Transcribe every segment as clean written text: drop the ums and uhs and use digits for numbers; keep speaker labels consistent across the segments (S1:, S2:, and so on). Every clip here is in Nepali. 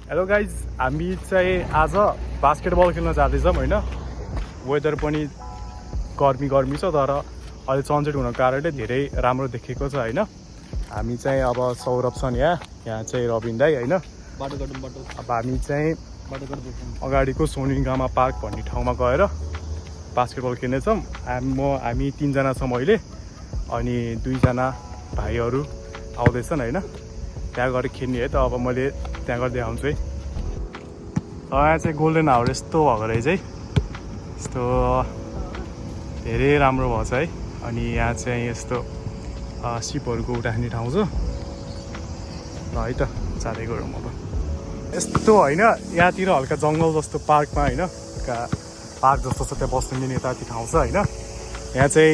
S1: हेलो गाइज, हामी चाहिँ आज बास्केटबल खेल्न जाँदैछौँ होइन। वेदर पनि गर्मी छ, तर अहिले सनसेट हुनको कारणले धेरै राम्रो देखेको छ होइन। हामी चाहिँ अब सौरभ छन् यहाँ चाहिँ रबिन दाई होइन। अब हामी चाहिँ अगाडिको सोनिगामा पार्क भन्ने ठाउँमा गएर बास्केटबल खेल्नेछौँ। हामी 3 जना छौँ अहिले, अनि 2 जना भाइहरू आउँदैछन् होइन। त्यहाँ गएर खेल्ने है त। अब मैले त्यहाँ गएर देखाउँछु है। यहाँ चाहिँ गोल्डन हावर यस्तो भएको रहेछ है, यस्तो धेरै राम्रो भएको छ है। अनि यहाँ चाहिँ यस्तो सिपहरूको उठाउने ठाउँ छ ल है त। जाँदै गरौँ अब। यस्तो होइन, यहाँतिर हल्का जङ्गल जस्तो पार्कमा होइन, हल्का पार्क जस्तो छ, त्यहाँ बस्नु मिल्ने यताति ठाउँ छ होइन। यहाँ चाहिँ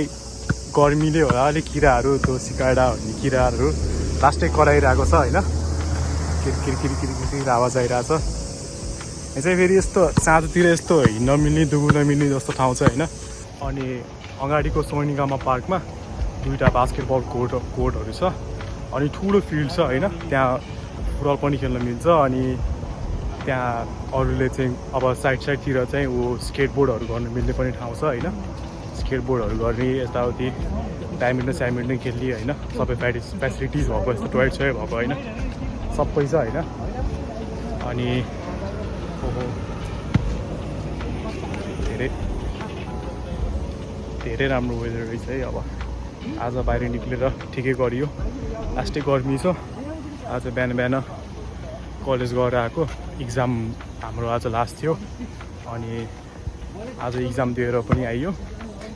S1: गर्मीले होला अलिक किराहरू, त्यो सिकाडा भन्ने किराहरू लास्टै कराइरहेको छ होइन। किरकिर आवाज आइरहेछ। यहाँ चाहिँ फेरि यस्तो साँझतिर यस्तो हिँड्न मिल्ने डुब्न मिल्ने जस्तो ठाउँ छ होइन। अनि अगाडिको सोनिगामा पार्कमा 2टा बास्केटबल कोर्टहरू छ, अनि ठुलो फिल्ड छ होइन। त्यहाँ फुटबल पनि खेल्न मिल्छ। अनि त्यहाँ अरूले चाहिँ अब साइडतिर चाहिँ स्केटबोर्डहरू गर्न मिल्ने पनि ठाउँ छ होइन। स्केटबोर्डहरू गर्ने, यताउति ब्याडमिन्टन खेल्ने होइन। सबै फेसिलिटिज भएको, यस्तो टोयलेट सबै भएको होइन, सबै छ होइन। अनि धेरै राम्रो वेदर रहेछ है। अब आज बाहिर निक्लेर ठिकै गरियो, लास्टै गर्मी छ। आज बिहान कलेज गएर आएको, इक्जाम हाम्रो आज लास्ट थियो। अनि आज इक्जाम दिएर पनि आइयो।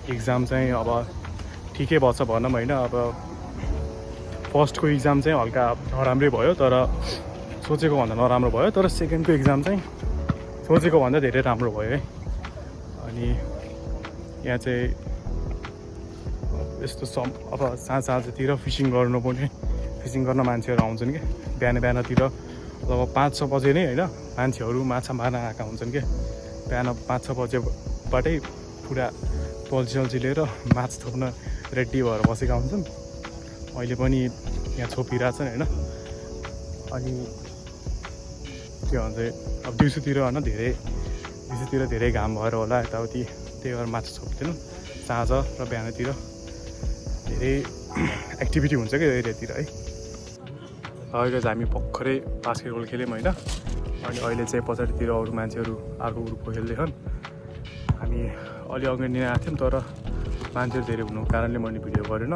S1: इक्जाम चाहिँ अब ठिकै भएछ भनौँ होइन। अब फर्स्टको इक्जाम चाहिँ हल्का नराम्रै भयो, तर सोचेको भन्दा नराम्रो भयो। तर सेकेन्डको इक्जाम चाहिँ सोचेको भन्दा धेरै राम्रो भयो है। अनि यहाँ चाहिँ यस्तो अब साँझतिर फिसिङ गर्न मान्छेहरू आउँछन् कि बिहानतिर। अब 5-6 बजे नै होइन, मान्छेहरू माछा मार्न आएका हुन्छन् कि। बिहान 5-6 बजेबाटै पुरा पल्ची लिएर माछा थोप्न रेडी भएर बसेका हुन्छन्। अहिले पनि यहाँ छोपिरहेछन् होइन। अनि के भन्छ, अब दिउँसोतिर होइन, धेरै घाम भएर होला यताउति, त्यही भएर माछा छोप्दैनन्। साँझ र बिहानतिर धेरै एक्टिभिटी हुन्छ क्या एरियातिर है। अहिले चाहिँ हामी भर्खरै बास्केटबल खेल्यौँ होइन। अनि अहिले चाहिँ पछाडितिर अरू मान्छेहरू अर्को ग्रुपको खेल्दैछन्। हामी अलि अगाडि नै आएको थियौँ, तर मान्छेहरू धेरै हुनुको कारणले मैले भिडियो गरेन।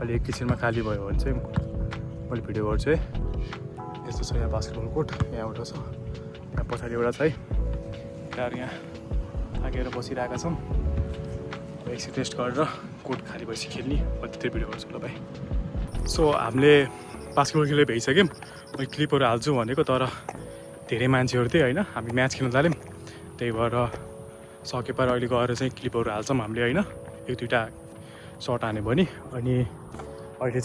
S1: अलि एकैछिनमा खाली भयो भने चाहिँ मैले भिडियो गर्छु है। यस्तो छ यहाँ बास्केटबल कोर्ट, यहाँ एउटा छ, यहाँ पछाडि एउटा छ है। केटाहरू यहाँ लागेर बसिरहेका छौँ। एकछिन टेस्ट गरेर कोर्ट खाली भएपछि खेल्ने, अनि त्यही भिडियो गर्छु ल भाइ। सो हामीले बास्केटबल खेलेर भइसक्यौँ। मैले क्लिपहरू हाल्छु भनेको, तर धेरै मान्छेहरू थिए होइन। हामी म्याच खेल्न थाल्यौँ, त्यही भएर सके पार अहिले गएर चाहिँ क्लिपहरू हाल्छौँ हामीले होइन। 1-2टा सर्ट हान्यो भने। अनि अहिले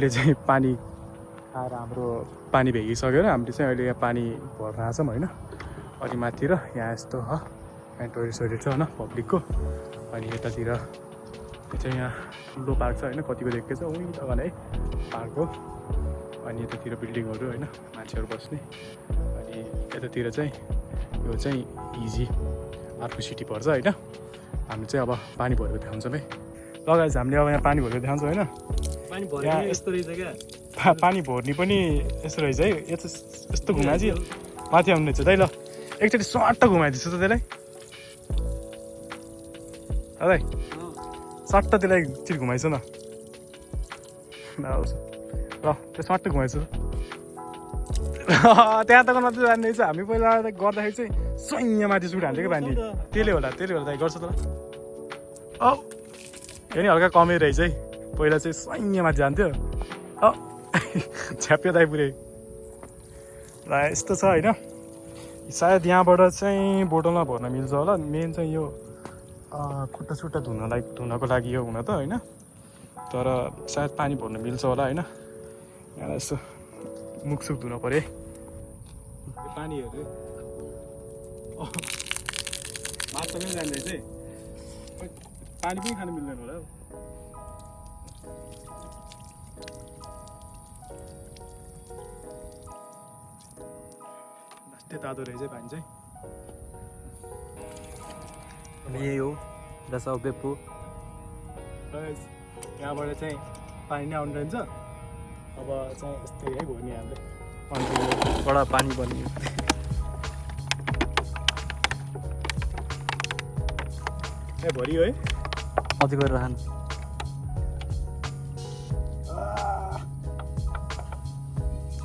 S1: चाहिँ पानी आएर हाम्रो पानी भेगिसकेर हामीले चाहिँ अहिले यहाँ पानी भर्न आएछौँ होइन। अनि माथितिर यहाँ यस्तो यहाँ टोइलेट छ होइन पब्लिकको। अनि यतातिर चाहिँ यहाँ ठुलो पार्क छ होइन, कतिको देखेको छ उहीँ त है पार्क हो। अनि यतातिर बिल्डिङहरू होइन, मान्छेहरू बस्ने। अनि यतातिर चाहिँ यो चाहिँ इजी अर्को सिटी पर्छ होइन। हामी चाहिँ अब पानी भरेको देखाउँछौँ है। लगाएछ हामीले अब यहाँ पानी भरेको देखाउँछौँ होइन। यहाँ यस्तो रहेछ क्या, पानी भर्ने पनि यस्तो रहेछ है। यस्तो घुमाएपछि माथि आउनु रहेछ दाइ। ल एकचोटि सट्ट घुमाइदिन्छु त त्यसलाई दाइ, सट्ट त्यसलाई एकचोटि घुमाइछु न। ल त्यो सट्ट घुमाइछु। त्यहाँ तक मात्रै जाने रहेछ। हामी पहिला गर्दाखेरि चाहिँ स्वयं माथि सुट हाल्थ्यो क्या पानी। त्यसले होला दाइ गर्छ त। हेर्ने हल्का कमै रहेछ है। पहिला चाहिँ स्वयं माथि जान्थ्यो। छ्याप्यो दाइ पुरै ल। यस्तो छ होइन। सायद यहाँबाट चाहिँ बोतलमा भर्न मिल्छ होला। मेन चाहिँ यो खुट्टा धुनको लागि यो हुन त होइन। तर सायद पानी भर्न मिल्छ होला होइन। यहाँ यस्तो मुखसुख धुन पऱ्यो है। पानीहरू माछा पनि जाँदैछ है। पानी पनि खानु मिल्दैन होला। यस्तै तातो रहेछ पानी चाहिँ
S2: यही हो दसाउ बेपु
S1: यहाँबाट चाहिँ पानी नै आउनु रहन्छ अब चाहिँ यस्तै है भयो नि हामीले
S2: बडा पानी बन्यो
S1: ए भरियो है
S2: अझै गरेर खान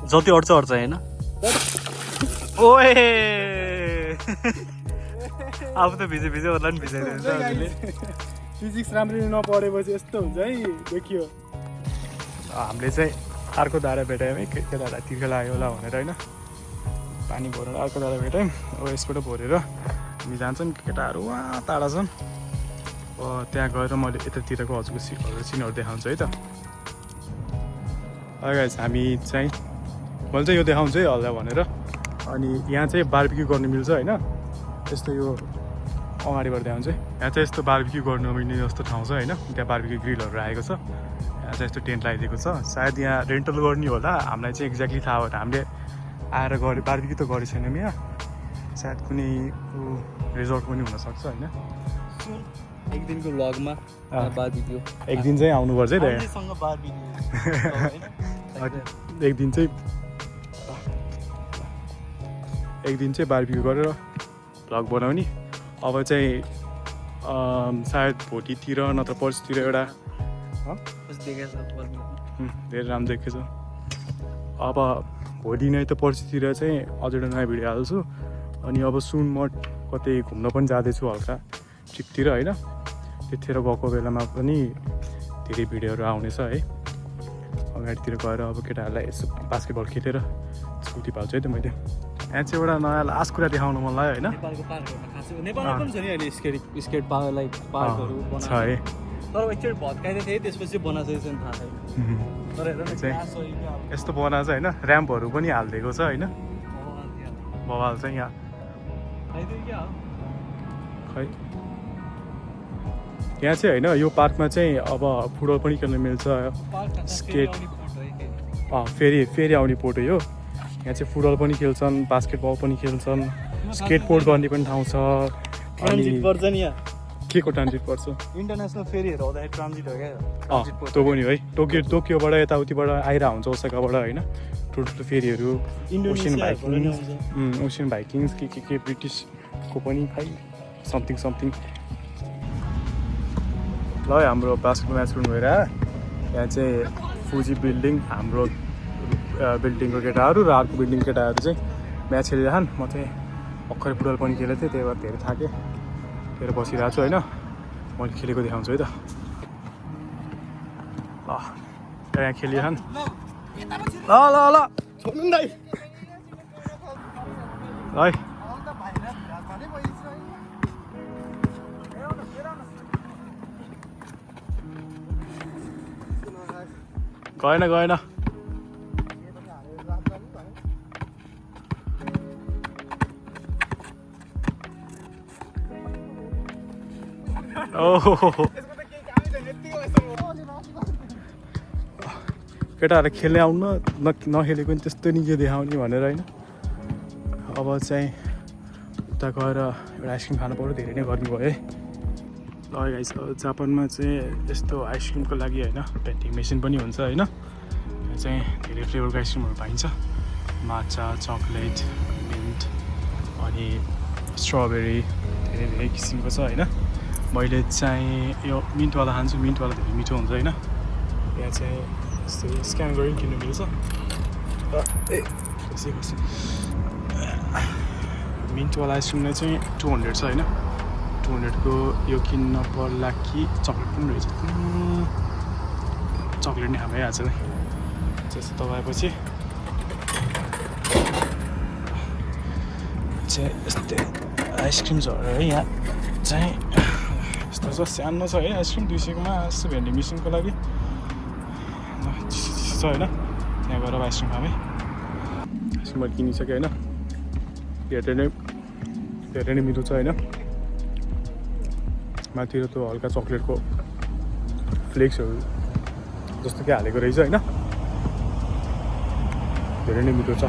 S2: जति अड्छ होइन ओए अब त भिजे होला नि भिजाइदिन्छ हामीले
S1: फिजिक्स राम्ररी नपढेपछि यस्तो हुन्छ है देखियो हामीले चाहिँ अर्को धारा भेटायौँ है के धारा तिर्खा लाग्यो होला भनेर होइन पानी भरेर अर्को धारा भेटायौँ अब यसबाट भरेर हामी जान्छौँ केटाहरू वहाँ टाढा छन् त्यहाँ गएर मैले यतातिरको हजुरको सिनहरू देखाउँछु है त गाइस हामी चाहिँ मैले चाहिँ यो देखाउँछु है हल्दा भनेर अनि यहाँ चाहिँ बार्बिक्यू गर्नु मिल्छ होइन यस्तो यो अगाडिबाट देखाउँछु है यहाँ चाहिँ यस्तो बार्बिक्यू गर्नु मिल्ने जस्तो ठाउँ छ होइन त्यहाँ बार्बिक्यू ग्रिलहरू राखेको छ यहाँ चाहिँ यस्तो टेन्ट लगाइदिएको छ सायद यहाँ रेन्टल गर्ने होला हामीलाई चाहिँ एक्ज्याक्टली थाहा भएन हामीले आएर गरे बार्बिक्यू त गरेको छैनौँ यहाँ सायद कुनै रिजोर्ट पनि हुनसक्छ होइन
S2: एक दिनको भ्लगमा बार्बिक्यू
S1: एक दिन चाहिँ आउनुपर्छ है
S2: सँग बार्बिक्यू
S1: एक दिन चाहिँ बार्बिक्यू गरेर भ्लग बनाउने अब चाहिँ सायद भोलितिर नत्र पर्सितिर एउटा धेरै राम्रो देखेछ अब भोलि नै त पर्सितिर चाहिँ अझ एउटा नयाँ भिडियो हाल्छु अनि अब सुन म कतै घुम्न पनि जाँदैछु हल्का ट्रिपतिर होइन त्यतिखेर गएको बेलामा पनि धेरै भिडियोहरू आउनेछ है अगाडितिर गएर अब केटाहरूलाई यसो बास्केटबल खेलेर स्कुटी पाल्छु है त मैले यहाँ चाहिँ एउटा नयाँ लास्ट कुरा देखाउनु मन लाग्यो होइन
S2: नेपालमा पनि छ नि अहिले स्केट पार्क पार्कहरू
S1: छ है
S2: तर एकचोटि भत्काइदिएको थिएँ त्यसपछि बनाएको छैन थाहा छैन
S1: यस्तो बनाएको छ होइन ऱ्याम्पहरू पनि हालिदिएको छ होइन बवाल चाहिँ यहाँ खै यहाँ चाहिँ होइन यो पार्कमा चाहिँ अब फुटबल पनि खेल्न मिल्छ स्केट फेरि आउने पोटो यो यहाँ चाहिँ फुटबल पनि खेल्छन् बास्केटबल पनि खेल्छन् स्केटबोर्ड गर्ने पनि ठाउँ छ अनि के को ट्रान्जिट पर्छ
S2: इन्टरनेसनल फेरिहरू आउँदाखेरि ट्रान्जिट हो क्या
S1: त्यो पनि है टोकियोबाट यताउतिबाट आइरहेको हुन्छ ओसाकाबाट होइन ठुल्ठुलो फेरिहरू ओसियन भाइकिङ्स के ब्रिटिसको पनि खै समथिङ ल हाम्रो बास्केटबल म्याच सुरु भएर यहाँ चाहिँ फुजी बिल्डिङ हाम्रो बिल्डिङको केटाहरू र अर्को बिल्डिङ केटाहरू चाहिँ म्याच खेलिरहन् म चाहिँ भर्खरै फुटबल पनि खेलेको थिएँ त्यही भएर धेरै थाकेँ त्यही बसिरहेको छु होइन मैले खेलेको देखाउँछु है त ल यहाँ खेलिरहन् ल छोड्नु नि है गएन केटाहरू खेल्ने आउन नखेलेको नि त्यस्तो नि के देखाउने भनेर होइन अब चाहिँ उता गएर एउटा आइसक्रिम खानु पऱ्यो धेरै नै गर्मी भयो है ल गाइस जापानमा चाहिँ यस्तो आइसक्रिमको लागि होइन भेन्डिङ मेसिन पनि हुन्छ होइन यहाँ चाहिँ धेरै फ्लेभरको आइसक्रिमहरू पाइन्छ माचा चक्लेट मिन्ट अनि स्ट्रबेरी धेरै किसिमको छ होइन मैले चाहिँ यो मिन्टवाला खान्छु मिन्टवाला धेरै मिठो हुन्छ होइन यहाँ चाहिँ यस्तो स्क्यान गरेर किन्नु मिल्छ मिन्टवाला आइसक्रिमलाई चाहिँ 200 छ होइन 200को यो किन्न पर्ला कि चक्लेट पनि रहेछ चक्लेट नै खामै आज नै त्यस्तो दबाएपछि चाहिँ यस्तै आइसक्रिम छ है यहाँ चाहिँ यस्तो छ सानो छ है आइसक्रिम 200कोमा यस्तो भेन्डिङ मेसिनको लागि छ होइन त्यहाँ गएर आइसक्रिम खामै आइसक्रिम मैले किनिसकेँ होइन धेरै नै मिठो छ होइन माथितिर त्यो हल्का चक्लेटको फ्लेक्सहरू जस्तो कि हालेको रहेछ होइन धेरै नै मिठो छ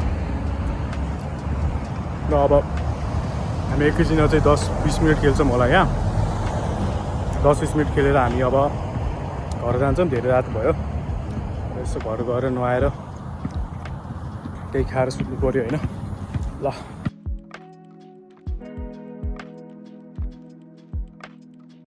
S1: ल अब हामी एकैछिन चाहिँ 10-20 मिनट खेल्छौँ होला यहाँ 10-20 मिनट खेलेर हामी अब घर जान्छौँ धेरै रात भयो यसो घर गएर नुहाएर केही खाएर सुत्नु पऱ्यो होइन ल